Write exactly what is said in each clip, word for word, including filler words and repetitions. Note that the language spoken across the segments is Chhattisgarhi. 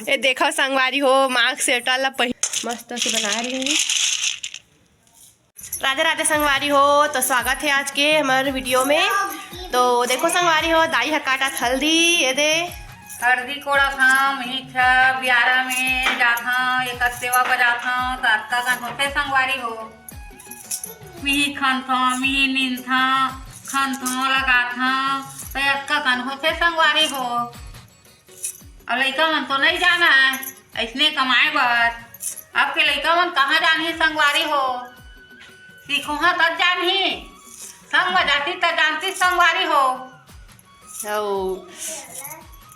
ये देखो संगवारी हो, माँ के sweater ला पहन, मस्त से बना रही हूँ। राधे राधे संगवारी हो, तो स्वागत है आज के हमारे वीडियो में। तो देखो संगवारी हो, दाई ह काटत हल्दी, ये दे। हल्दी कोड़त हंव, मिही ख बियारा में जात हंव, एकर सेवा बजात हंव, त अतका कन होथे संगवारी हो। मिही खनथंव, मिही निंदथंव, खनथंव, लगाथंव, त अतका कन होथे संगवारी हो। अब लइका मन तो नइ जानय अइसने कमाए बर। अब के लइका मन कहाँ जानही संगवारी हो? सीखोहा तब जानही, संग म जाती त जानती संगवारी हो। अउ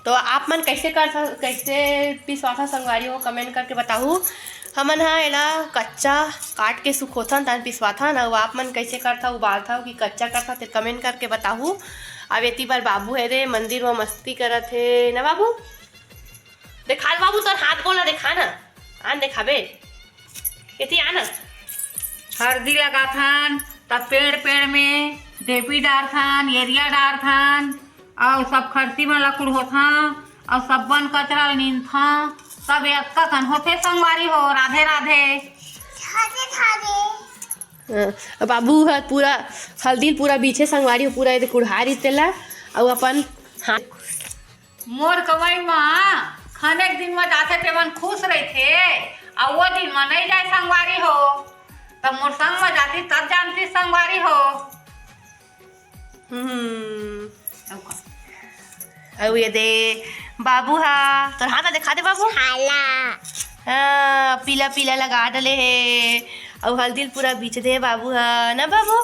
तो आप मन कइसे कर, कइसे पिसवाथा संगवारी हो, comment करके बताहू। हमन ह एला कच्चा काट के सुखोथन, तहन पिसवाथन। अउ आप मन कइसे करथा, उबालथा कि कच्चा करथा, ते comment करके बताहू। अब एती बर बाबू हे रे, मंदिर म मस्ती करत हे ना बाबू? देखा बाबू, तोर हाथ गोड़ ला देखा ना, आन देखाबे, एती आ ना। हरदी लगाथन, त पेड़ पेड़ में डेपी डारथन, एरिया डारथन, अउ सब खरसी मन ला कुड़होथन, अउ सब बन कचरा ल नींदथन, तब अतका कन होथे संगवारी हो। राधे राधे। राधे राधे। हाँ, बाबू ह पूरा हल्दी ल पूरा बीछे संगवारी हो, पूरा एदे कुड़हारी तेला, अउ अपन हाथ मोर कमाई म खने के दिन म जाथे तेमन खुश रहिथे, अउ वो दिन म नइ जाय संगवारी हो, त मोर संग म जाती तब जानती संगवारी हो। हम्म। अउ का? अउ ये दे बाबू हा, तोर हाथ ला देखा दे बाबू। हाला। हाँ, पीला पीला लगा डले हे, अउ हल्दी ल पूरा बीछ दे बाबू हा, ना बाबू?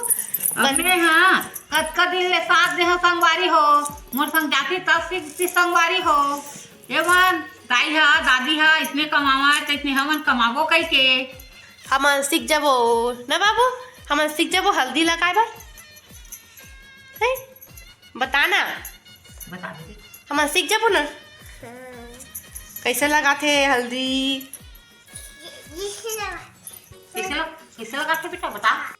बस। अबे हाँ, कतका दिन ले साथ दे हो संगवारी हो, मोर संग जाती तब सीखती संगवारी हो। ये मन, दाई हा, दादी हा, इसने कमावा, त इसने हमन कमाबो कहिके। हमन सीख जबो, ना बाबू? हमन सीख जबो हल्दी लगाए बर। हैं? बता ना। बता दे। हमन सीख जबो ना। हाँ। कइसे लगाथे हल्दी? जिससे लगा- कइसे लग-, कइसे लगाथे बेटा, बता।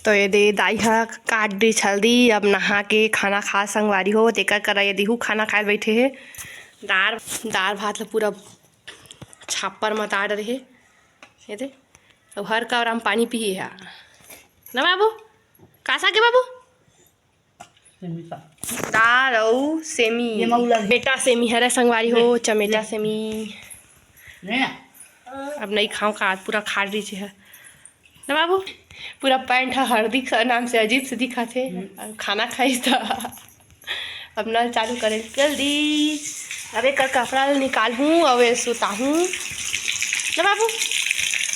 तो ये दे दाई हा काट दिस हल्दी, अब नहा के खाना खा संगवारी हो, तेकर करा ये देहू खाना खाए बैठे हे। दार, दार भात ला पूरा छापर म ताड़ रहे। ये दे, अब हर कौरा म पानी पीही हा। ना बाबू? का साग हे बाबू? सेमी साग। दार अउ सेमी। ये मऊला। बेटा सेमी हरे संगवारी हो, ले, चमेटा ले। सेमी। ले ना। अब नइ खाऊं का, पूरा खाड़ रही है। ना बाबू, पूरा पैंट ह हरदी के नाम से अजीब से दिखत हे। हम्म। अउ खाना खाइस त अब नल चालू करे जल्दी। अब एकर कपड़ा ल निकालहूँ अउ ए सुताहूँ ना बाबू।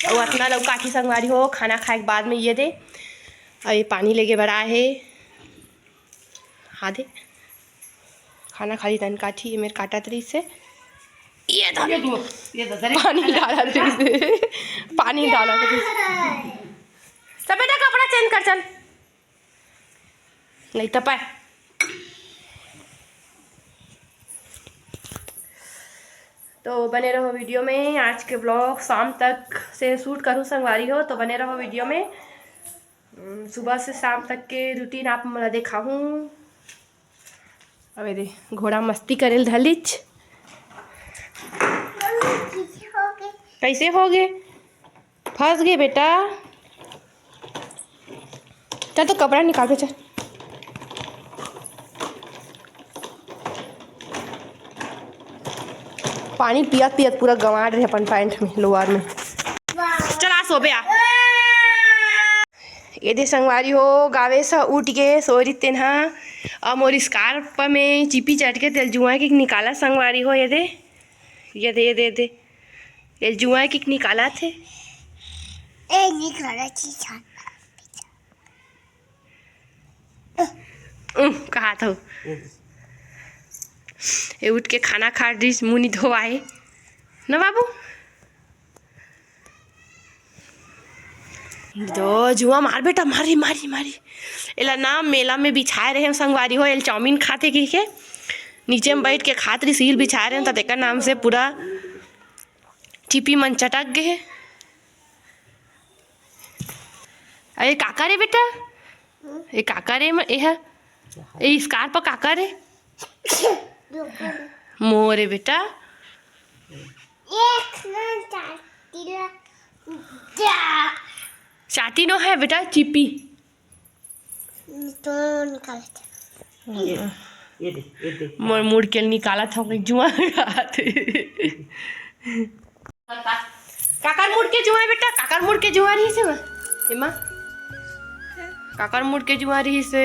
अउ अतना लौका की संगवारी हो, खाना खाए के बाद में ये दे। अउ ये पानी लेके बड़ा हे। हाँ दे, खाना खाली तन काठी, ये मेर काटत रहिस हे। ये दे। ये दो, ये दो, जरा पानी डालत रहिस हे। पानी डालत रहिस। सब बेटा कपड़ा change कर चल। नहीं तो पाए। तो बने रहो वीडियो में। आज के vlog शाम तक से shoot करूँ संगवारी हो, तो बने रहो वीडियो में। हम्म, सुबह से शाम तक के routine आप मन ला देखाहूँ। अबे दे, घोड़ा मस्ती करेल धलिच। मम्मी, पीछे हो गए। कैसे हो गए? फंस गए बेटा। चल तो कपड़ा निकाल के चल। पानी पियत पियत पूरा गंवार रहे अपन पैंट में, लोअर में। चल आ सोबे आ। ये दे संगवारी हो, गावे सा उठ के सोरी तेन हा। अब मोर स्कार्फ में चिपी चट के तेल जुआ के निकाला संगवारी हो। ये दे, ये दे, ये दे, ये दे। ये जुआ के निकाला थे। ए, निकाला चीज। उह, कहा था। ये उठ के खाना खा रही, मुंह नहीं धोवाए। ना बाबू? दो जुआ मार बेटा, मारी, मारी, मारी। एला ना मेला में बिछाए रहे संगवारी हो, एल चाउमीन खाते कह के। नीचे में बैठ के खात रही, सील बिछाए रहे, त तेकर नाम से पूरा चिपी मन चटक गए। अरे काका रे बेटा, ए काका रे म-, ए हा, ए स्कार्फ काका रे? मोरे बेटा, एक ना चाटी ला जा। चाटी नो है बेटा, चिपी। तो निकाल। ये दे, ये दे। मोर मुड़ के निकाला था, मैं जुआ खाते। काकर मुड़ के जुआ बेटा, काकर मुड़ के जुआ रही से माँ, ए माँ, काकर मुड़ के जुआ रही से।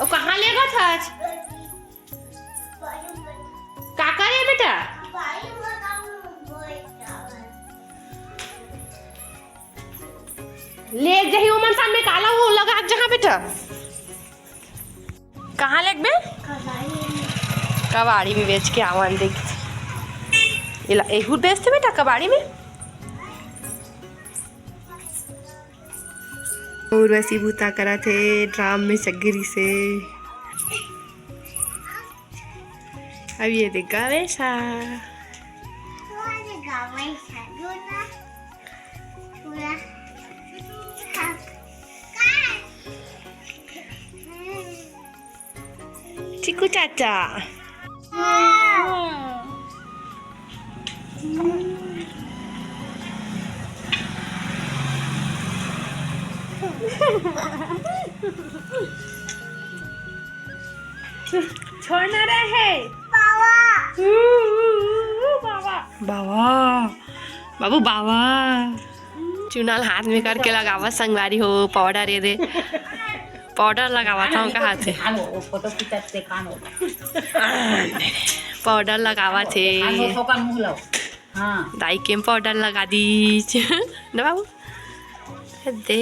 ओ, कहाँ लेगा था आज? काकर है बेटा? ले जही ओमन सामने काला वो लगा जहाँ बेटा। कहाँ लेगबे? कबाड़ी में बेच के आवन देख। एला एहू बेचते बेटा कबाड़ी में। उर्वशी भूता करत हे ड्राम में सगरी से। अब ये देख गावे सा। चिकू चाचा। छोड़ना रहे। बाबा। बाबा। बाबा। बाबू बाबा। चुनाल हाथ में करके लगावा संगवारी हो, पाउडर ये दे। पाउडर लगावा था उनका हाथ में। खानो, वो फोटो खींचत से खानो। पाउडर लगावा थे। खानो, थोकन मुँह लाओ। हाँ। दाई के पाउडर लगा दीच। ना बाबू। दे।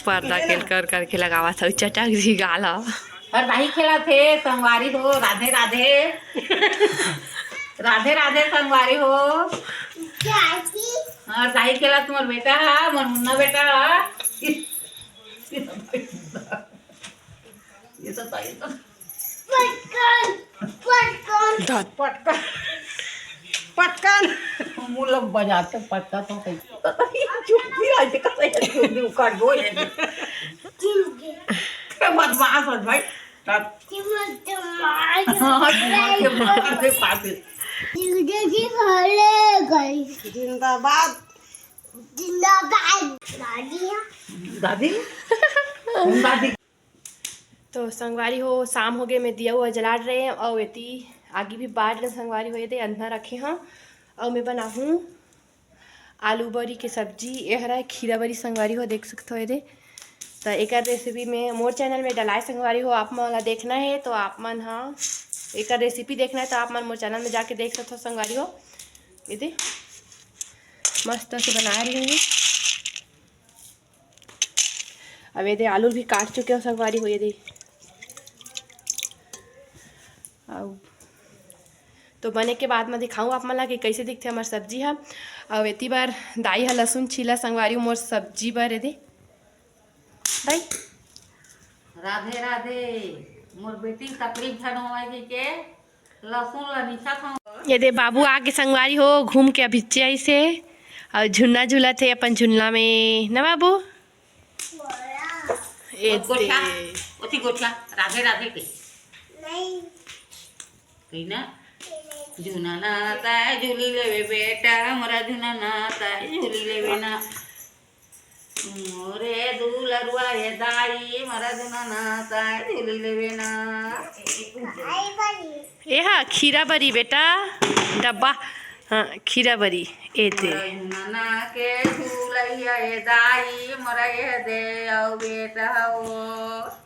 पर्दा केल कर करके लगावा था, चटक जी गाला। और दाई खेला थे, संगवारी हो, राधे राधे। राधे राधे संगवारी हो। और दाई खेला तुम्हार बेटा हा, मोर मुन्ना बेटा हा। ये तो ताई तो पटकन, पटकन। धत। पटकन। पटकन। मुँह लोग बजाते पटकन तो कहीं। चुप भी रह जा, कहीं चुप भी उखड़ गो ये। बदमाश हो भाई। तब हाँ, दिमाग के मार दे पागल। जिंदगी भले गई। जिंदाबाद। जिंदाबाद। दादी है। दादी? कौन दादी? तो संगवारी हो, शाम हो गए, मैं दिया हुआ जला रहे हैं और एती आगी भी बार रहे संगवारी हो, ये दे अंधना रखे हैं और मैं बनाहूँ आलू बरी के सब्जी। ये हरा खीरा बरी संगवारी हो, देख सकते हो ये दे। तो एकर रेसिपी में मोर चैनल में डलाए संगवारी हो, आप मन ला देखना है तो आप मन हा एकर रेसिपी देखना है तो आप मन मोर चैनल में जाके देख सकते हो संगवारी हो। ये दे मस्त से बना रही हूँ। अब ये दे आलू भी काट चुके हो संगवारी हो, ये दे। अब तो बने के बाद मैं दिखाऊँ आप मन ला कि कैसे दिखते हमार सब्जी हा। अब एती बार दाई हा लहसुन छीला संगवारी हो मोर सब्जी बर, ये दे दाई। राधे राधे। मोर बेटी तकलीफ झन होवय कहिके लहसुन ला मिसत हंव। ये दे बाबू आगे संगवारी हो, घूम के अभिच्चे आइसे और झुन्ना झूलत हे अपन झुन्ना में, ना बाबू? ये गोठिया, दे। ओती गोठिया, राधे राधे के। नहीं। कही ना? झुनना ता झूली लेवे बेटा, मोरा झुनना ता झूली लेवे ना। मोरे दुलरुआ ये दाई, मोरा झुनना ता झूली लेवे ना। ये हा खीरा बरी बेटा, डब्बा, हाँ, खीरा बरी, ए दे। मोरा झुनना के झूलैया ये दाई, मोरा ये दे, आओ बेटा, आओ।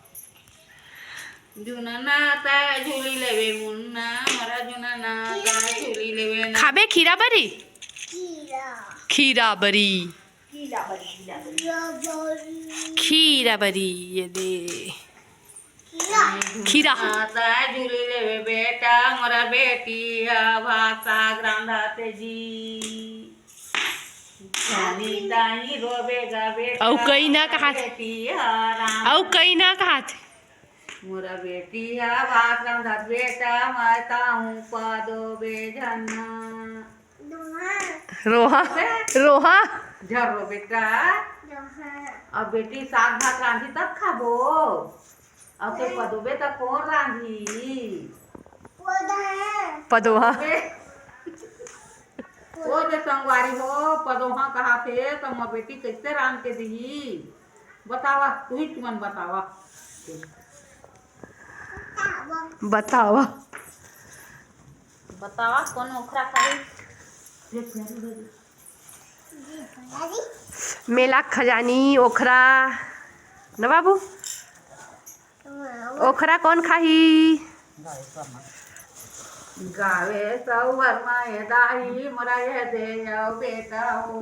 झुनना ता झूली लेवे मुन्ना, मोरा झुनना ता झूली लेवे ना। खाबे खीरा बरी? खीरा। खीरा बरी। खीरा बरी, खीरा बरी। खीरा बरी, ये दे। खीरा। खीरा। ता झूली लेवे बेटा, मोरा बेटी हा भात साग रांधत हे जी। जानी ताई रोबे गा बेटा, अउ कई ना कहात। बेटी हा रांधत। अउ कई ना कहात। मोरा बेटी हा भात रांधत बेटा, मैं ताहूँ पदो बेझना। रोहा, रोहा। झर्रो बेटा। अब बेटी साग भात रांधी तब खाबो। अब ते पदोबे त कोन रांधी? पदोहा। ओ दे संगवारी हो, पदोहा कहाथे, त मोर बेटी कइसे रांध के दिही? बतावा, तुही तुमन बतावा। बतावा। बतावा, कोन ओखरा खाही? मेला खजानी ओखरा, न बाबू? ओखरा कोन खाही? गावे सौवर माए दाई मोरा ये दे आओ बेटा हो।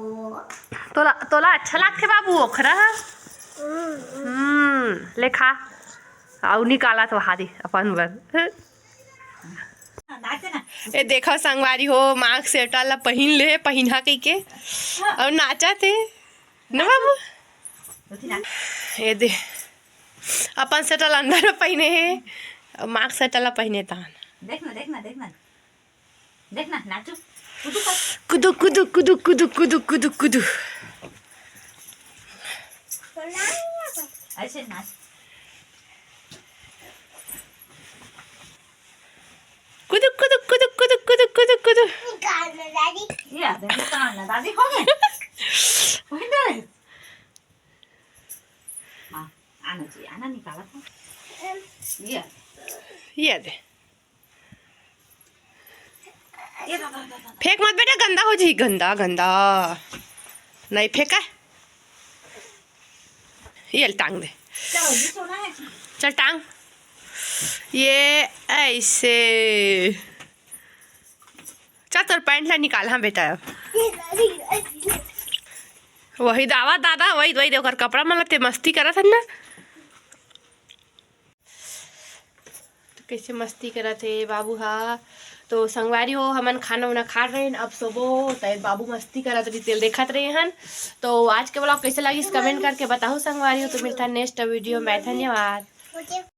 तोला, तोला अच्छा लागथे बाबू ओखरा? हम्म, ले खा। अउ निकाला तो हारी अपन बर। ए देखो संगवारी हो, माँ के sweater ला पहिन ले, पहिना कहिके, अउ नाचत हे न बाबू। ए दे, अपन sweater ला अंदर में पहिने हे, अउ माँ के sweater ला पहिने तान। देख ना, देख ना, देख ना, देख ना, नाचू, कुदू कर। कुदू, कुदू, कुदू। ऐसे नाच। कुदु, कुदु, कुदु, कुदु, कुदु, कुदु, कुदु। निकाल ना दादी। ये आ, निकाल ना दादी, हो गए। वही तो है। हाँ, आना चाहिए, आना निकाला था। ये आ। ये दे। ये दा, दा, दा, दा। फेंक मत बेटा, गंदा हो जी, गंदा, गंदा। नहीं फेंका। ये ले टांग दे। चलो, ये सोना है। चल टांग। ये ऐसे। चल तोर pant ला निकाल, हाँ बेटा। अब वही दावा दादा, वही, वही दे, ओकर कपड़ा मन ला ते मस्ती करत हन ना। तो कैसे मस्ती करत हे बाबू हा। तो संगवारी हो, हमन खाना उना खा रहे हैं, अब सोबो। तो बाबू मस्ती करत रही, तेला देखत रहे हन। तो आज के vlog कैसे लगिस, comment करके बताओ संगवारी हो। तो मिलता है next video में, धन्यवाद।